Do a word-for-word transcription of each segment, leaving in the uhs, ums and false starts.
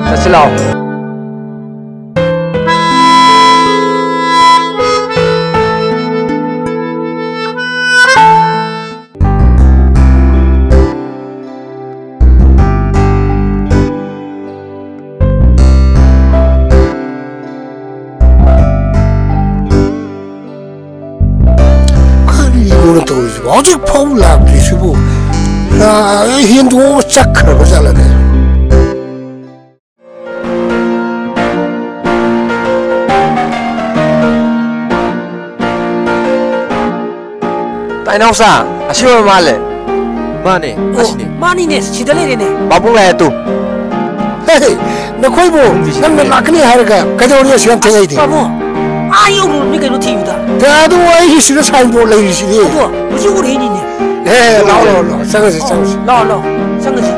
ꯆꯠꯁꯤ ꯂꯥꯛꯑꯣ꯫ ꯀꯔꯤꯅꯣ ꯇꯧꯔꯤꯁꯤꯕꯣ? ꯍꯧꯖꯤꯛ ꯐꯥꯎ ꯂꯥꯛꯇ꯭ꯔꯤꯁꯤꯕꯨ? ꯑ, ꯍꯦꯟꯗꯣꯛꯑꯒ ꯆꯠꯈ꯭ꯔꯕ ꯖꯥꯠꯂꯅꯦ? ꯇꯥꯏꯅꯥꯎꯆꯥ, ꯑꯁꯤ ꯑꯣꯏꯕ ꯃꯥꯜꯂꯦ꯫ ꯃꯥꯅꯦ, ꯑꯣ, ꯑꯁꯤꯅꯦ꯫ ꯃꯥꯅꯤꯅꯦ, ꯁꯤꯗ ꯂꯩꯔꯦꯅꯦ꯫ ꯄꯥꯕꯨꯡ ꯂꯥꯛꯑꯦ ꯇꯨ꯫ ꯍꯦ, ꯅꯈꯣꯏꯕꯨ ꯅꯪꯅ ꯂꯥꯛꯀꯅꯤ ꯍꯥꯏꯔꯒ ꯀꯩꯗꯧꯔꯤ ꯑꯁꯨꯛ ꯌꯥꯝ ꯊꯦꯡꯉꯩꯗꯤ? ꯄꯥꯕꯨꯡ, ꯑꯥ ꯌꯧꯔꯨꯔꯕꯅꯤ ꯀꯩꯅꯣ ꯊꯤꯕꯗ꯫ ꯑꯦ, ꯑꯗꯨ ꯑꯩꯒꯤ ꯁꯤꯗ ꯁꯥꯏꯟꯕꯣꯔꯗ ꯂꯩꯔꯤꯁꯤꯗꯤ꯫ ꯑꯗꯣ ꯍꯧꯖꯤꯛ ꯎꯔꯛꯏꯅꯤꯅꯦ꯫ ꯑꯦ, ꯂꯥꯛꯑꯣ, ꯂꯥꯛꯑꯣ, ꯂꯥꯛꯑꯣ, ꯆꯪꯉꯁꯤ, ꯑꯣ, ꯆꯪꯉꯁꯤ꯫ ꯂꯥꯛꯑꯣ, ꯂꯥꯛꯑꯣ, ꯆꯪꯉꯁꯤ꯫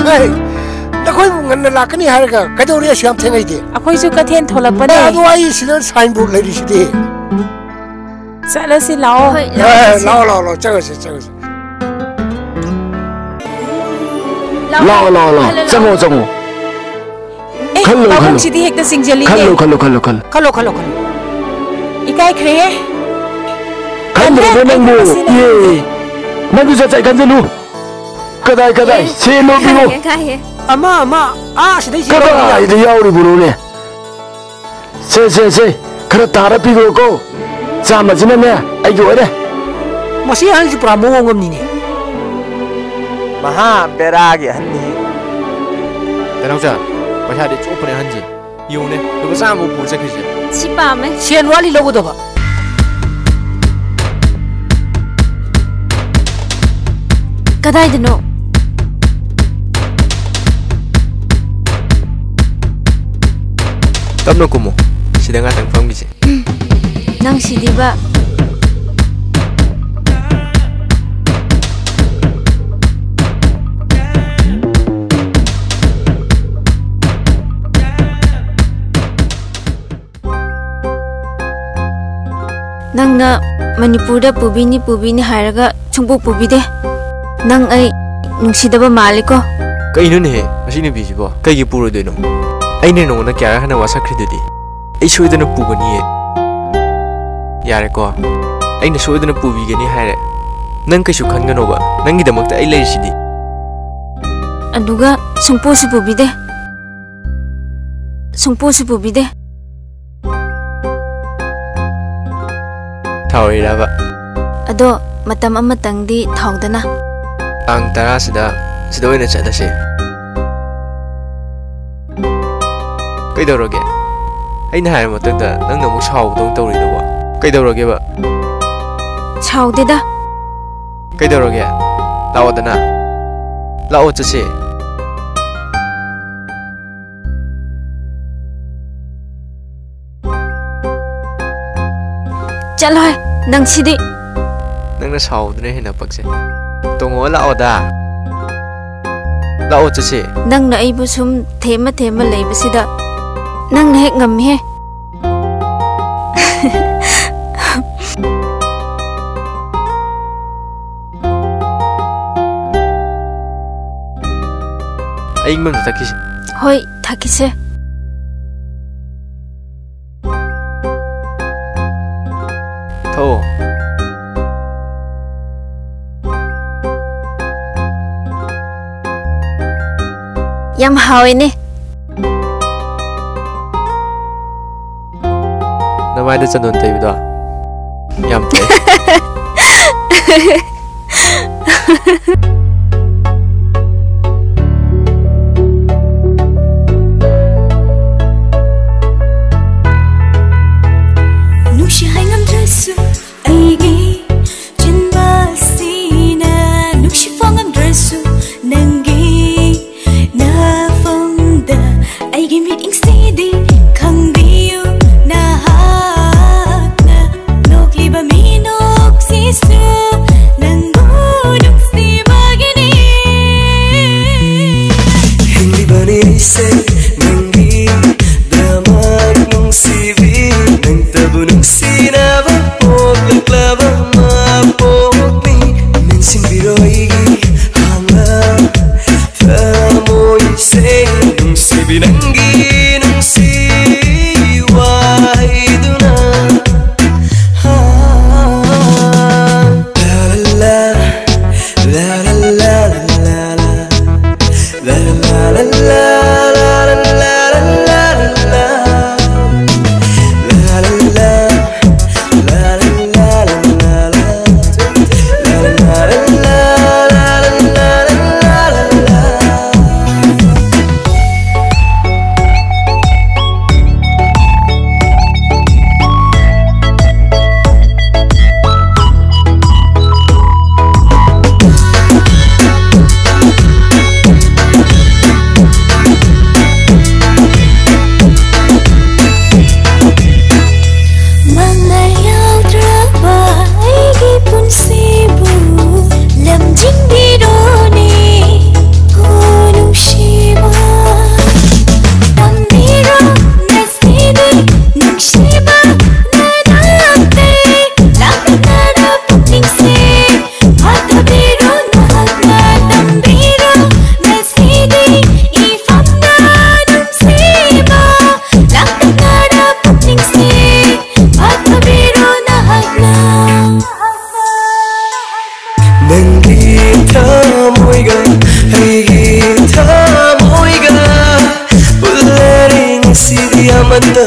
ꯍꯦ, ꯅꯈꯣꯏꯕꯨ ꯉꯟꯅ ꯂꯥꯛꯀꯅꯤ ꯍꯥꯏꯔꯒ ꯀꯩꯗꯧꯔꯤ ꯑꯁꯨꯛ ꯌꯥꯝ ꯊꯦꯡꯉꯩꯗꯤ? ꯑꯩꯈꯣꯏꯁꯨ ꯀꯩꯊꯦꯜ ꯊꯣꯛꯂꯛꯄꯅꯦ꯫ ꯑꯦ, ꯑꯗꯨ ꯑꯩ ꯁꯤꯗ ꯁꯥꯏꯟꯕꯣꯔꯗ ꯂꯩꯔꯤꯁꯤꯗꯤ꯫ ꯆꯠꯂꯁꯤ ꯂꯥꯛꯑꯣ꯫ ꯍꯣꯏ, ꯑꯦ, ꯂꯥꯛꯑꯣ, ꯂꯥꯛꯑꯣ, ꯂꯥꯛꯑꯣ, ꯂꯥꯛꯑꯣ, ꯆꯪꯉꯁꯤ, ꯆꯪꯉꯁꯤ꯫ ꯂꯥꯛꯑꯣ, ꯂꯥꯛꯑꯣ, ꯂꯥꯛꯑꯣ꯫ ꯍꯜꯂꯣ, ꯆꯪꯉꯣ, ꯂꯥꯛꯑꯣ꯫ ꯆꯪꯉꯣ꯫ ꯑꯦ, ꯈꯜꯂꯣ, ꯄꯥꯕꯨꯡ ꯈꯜꯂꯣ꯫ ꯁꯤꯗꯤ ꯍꯦꯛꯇ ꯆꯤꯡꯖꯜꯂꯤꯅꯦ꯫ ꯈꯜꯂꯣ, ꯈꯜꯂꯣ, ꯈꯜꯂꯣ, ꯈꯜꯂꯣ꯫ ꯈꯜꯂꯣ, ꯈꯜꯂꯣ, ꯈꯜꯂꯣ꯫ ꯏꯀꯥꯏꯈ꯭ꯔꯦꯍꯦ꯫ ꯈꯟꯗ꯭ꯔꯕꯣ ꯅꯪꯕꯨ? ꯑꯩ ꯈꯟꯕꯁꯤꯅ ꯏꯌꯦ꯫ ꯅꯪꯁꯨ ꯆꯠ ꯆꯠ ꯈꯟꯖꯜꯂꯨ꯫ ꯀꯗꯥꯏ, ꯀꯗꯥꯏ? ꯑꯦ, ꯁꯦ ꯂꯣꯕꯤꯌꯣ꯫ ꯈꯪꯉꯦ, ꯈꯪꯉꯦ꯫ ꯑꯃ, ꯑꯃ, ꯑꯥ, ꯁꯤꯗꯩ ꯁꯤ ꯀꯗꯥꯏꯗ ꯌꯥꯎꯔꯤꯕꯅꯣꯅꯦ? ꯁꯦ, ꯁꯦ, ꯁꯦ, ꯈꯔ ꯇꯥꯔ ꯄꯤꯈ꯭ꯔꯣꯀꯣ꯫ ꯆꯥꯝꯃꯁꯤꯅꯅꯦ, ꯑꯩꯒꯤ ꯑꯣꯏꯔꯦ꯫ ꯃꯁꯤ ꯑꯍꯟꯁꯤ ꯄꯨꯔꯥ ꯃꯑꯣꯡ ꯑꯃꯅꯤꯅꯦ꯫ ꯃꯍꯥ ꯕꯦꯔꯥꯒꯤ ꯑꯍꯟꯅꯤ꯫ ꯇꯅꯥꯎꯆꯥ, ꯄꯩꯁꯥꯗꯤ ꯆꯣꯞꯄꯅꯦ ꯑꯍꯟꯁꯦ꯫ ꯌꯦꯡꯉꯨꯅꯦ, ꯂꯨꯄꯥ ꯆꯥꯝꯃ ꯄꯨꯔ ꯆꯠꯈ꯭ꯔꯤꯁꯦ꯫ ꯁꯤ ꯄꯥꯝꯃꯦ꯫ ꯁꯦꯟ ꯋꯥꯠꯂꯤ ꯂꯧꯒꯗꯕ꯫ ꯀꯗꯥꯏꯗꯅꯣ? ꯇꯞꯅ ꯀꯨꯝꯃꯣ꯫ ꯁꯤꯗ ꯉꯥꯛꯇꯪ ꯐꯝꯈꯤꯁꯦ꯫ ꯅꯪ ꯁꯤꯗꯤꯕ꯫ ꯅꯪꯅ ꯃꯅꯤꯄꯨꯔꯗ ꯄꯨꯕꯤꯅꯤ, ꯄꯨꯕꯤꯅꯤ ꯍꯥꯏꯔꯒ ꯁꯨꯡꯄꯨ ꯄꯨꯕꯤꯗꯦ꯫ ꯅꯪ ꯑꯩ ꯅꯨꯡꯁꯤꯗꯕ ꯃꯥꯜꯂꯤꯀꯣ꯫ ꯀꯩꯅꯣꯅꯦꯍꯦ, ꯃꯁꯤ ꯅꯨꯄꯤꯁꯤꯕꯣ? ꯀꯩꯒꯤ ꯄꯨꯔꯣꯏꯗꯣꯏꯅꯣ? ꯑꯩꯅ ꯅꯉꯣꯟꯗ ꯀꯌꯥꯔꯛ ꯍꯟꯅ ꯋꯥꯁꯛꯈ꯭ꯔꯤꯗꯨꯗꯤ? ꯑꯩ ꯁꯣꯏꯗꯅ ꯄꯨꯒꯅꯤꯌꯦ꯫ ꯌꯥꯔꯦꯀꯣ, ꯑꯩꯅ ꯁꯣꯏꯗꯅ ꯄꯨꯕꯤꯒꯅꯤ ꯍꯥꯏꯔꯦ꯫ ꯅꯪ ꯀꯩꯁꯨ ꯈꯟꯒꯅꯣꯕ, ꯅꯪꯒꯤꯗꯃꯛꯇ ꯑꯩ ꯂꯩꯔꯤꯁꯤꯗꯤ꯫ ꯑꯗꯨꯒ ꯁꯨꯡꯄꯨꯁꯨ ꯄꯨꯕꯤꯗꯦ꯫ ꯁꯨꯡꯄꯨꯁꯨ ꯄꯨꯕꯤꯗꯦ꯫ ꯊꯥꯎꯔꯤꯔꯕ? ꯑꯗꯣ ꯃꯇꯝ ꯑꯃꯇꯪꯗꯤ ꯊꯥꯎꯗꯅ꯫ ꯇꯥꯡ ꯇꯔꯥꯁꯤꯗ ꯁꯤꯗ ꯑꯣꯏꯅ ꯆꯠꯂꯁꯦ꯫ ꯀꯩꯗꯧꯔꯒꯦ? ꯑꯩꯅ ꯍꯥꯏꯔ ꯃꯇꯨꯡꯗ ꯅꯪꯅ ꯑꯃꯨꯛ ꯁꯥꯎꯕꯗꯧ ꯇꯧꯔꯤꯗꯨꯕꯣ? ꯀꯩꯗꯧꯔꯒꯦꯕ? ꯁꯥꯎꯗꯦꯗ꯫ ꯀꯩꯗꯧꯔꯒꯦ? ꯂꯥꯛꯑꯣꯗꯅ꯫ ꯂꯥꯛꯑꯣ, ꯆꯠꯁꯦ꯫ ꯆꯠꯂꯣꯍꯦ, ꯅꯪ ꯁꯤꯗꯤ꯫ ꯅꯪꯅ ꯁꯥꯎꯕꯗꯨꯅ ꯍꯦꯟꯅ ꯄꯛꯆꯩ꯫ ꯇꯣꯡꯉꯣ, ꯂꯥꯛꯑꯣꯗ꯫ ꯂꯥꯛꯑꯣ, ꯆꯠꯁꯦ꯫ ꯅꯪꯅ ꯑꯩꯕꯨ ꯁꯨꯝ ꯊꯦꯝꯃ ꯊꯦꯝꯃ ꯂꯩꯕꯁꯤꯗ ꯅꯪꯅ ꯍꯦꯛ ꯉꯝꯃꯤꯍꯦ꯫ ꯑꯏꯪꯕ ꯑꯝꯇ ꯊꯛꯈꯤꯁꯦ꯫ ꯍꯣꯏ, ꯊꯛꯈꯤꯁꯦ꯫ ꯊꯛꯑꯣ꯫ ꯌꯥꯝ ꯍꯥꯎꯋꯦꯅꯦ꯫ ꯅꯃꯥꯏꯗ ꯆꯟꯗꯣꯟ ꯇꯩꯕꯗꯣ ꯌꯥꯝ ꯐꯩ꯫ ꯅꯨꯡꯁꯤ ꯍꯥꯏ ꯉꯝꯗ꯭ꯔꯁꯨ ꯑꯩꯒꯤ ꯆꯤꯟꯕꯁꯤꯅ ꯅꯨꯡꯁꯤ ꯐꯣꯡꯉꯝꯗ꯭ꯔꯁꯨ ꯅꯪꯒꯤ ꯅꯐꯝꯗ ꯑꯩꯒꯤ ꯃꯤꯠꯌꯦꯡꯁꯤꯗꯤ ꯈꯪꯕꯤꯌꯨ ꯅꯍꯥꯛꯅ ꯅꯣꯛꯂꯤꯕ ꯃꯤꯅꯣꯛꯁꯤꯁꯨ ꯅꯪꯕꯨ ꯅꯨꯡꯁꯤꯕꯒꯤꯅꯤ꯫ ꯍꯤꯡꯂꯤꯕꯅꯤ ꯑꯩꯁꯦ ꯅꯪꯒꯤꯗꯃꯛ ꯅꯨꯡꯁꯤꯕꯤ, ꯅꯪꯇꯕꯨ ꯅꯨꯡꯁꯤꯅꯕ ꯅꯪꯒꯤ ꯅꯨꯡꯁꯤ ꯋꯥꯍꯩꯗꯨꯅ. ꯍꯥ. ꯂꯥ, ꯂꯥ, ꯂꯥ, ꯂꯥ. ꯃꯪꯅ ꯌꯥꯎꯗ꯭ꯔꯕ ꯑꯩꯒꯤ ꯄꯨꯟꯁꯤꯕꯨ ꯂꯝꯖꯤꯡꯕꯤꯔꯣꯅꯦ, ꯀꯣ ꯅꯨꯡꯁꯤꯕ. ꯇꯝꯕꯤꯔꯣ ꯉꯁꯤꯗꯤ ꯅꯨꯡꯁꯤꯕ ꯅꯅꯥꯛꯇ ꯂꯥꯞꯅ ꯄꯨꯛꯅꯤꯡꯁꯦ ꯐꯥꯊꯕꯤꯔꯣ ꯅꯍꯥꯛꯅ ꯇꯝꯕꯤꯔꯣ ꯉꯁꯤꯗꯤ ꯏꯐꯝꯗ ꯅꯨꯡꯁꯤꯕ ꯂꯥꯞꯅ ꯄꯨꯛꯅꯤꯡꯁꯦ ꯐꯥꯊꯕꯤꯔꯣ ꯅꯍꯥꯛꯅ. ꯅꯪꯒꯤ ꯊꯃꯣꯏꯒ ꯑꯩꯒꯤ ꯊꯃꯣꯏꯒ ꯄꯨꯜꯂꯔꯦ ꯉꯁꯤꯗꯤ ꯑꯃꯠꯇ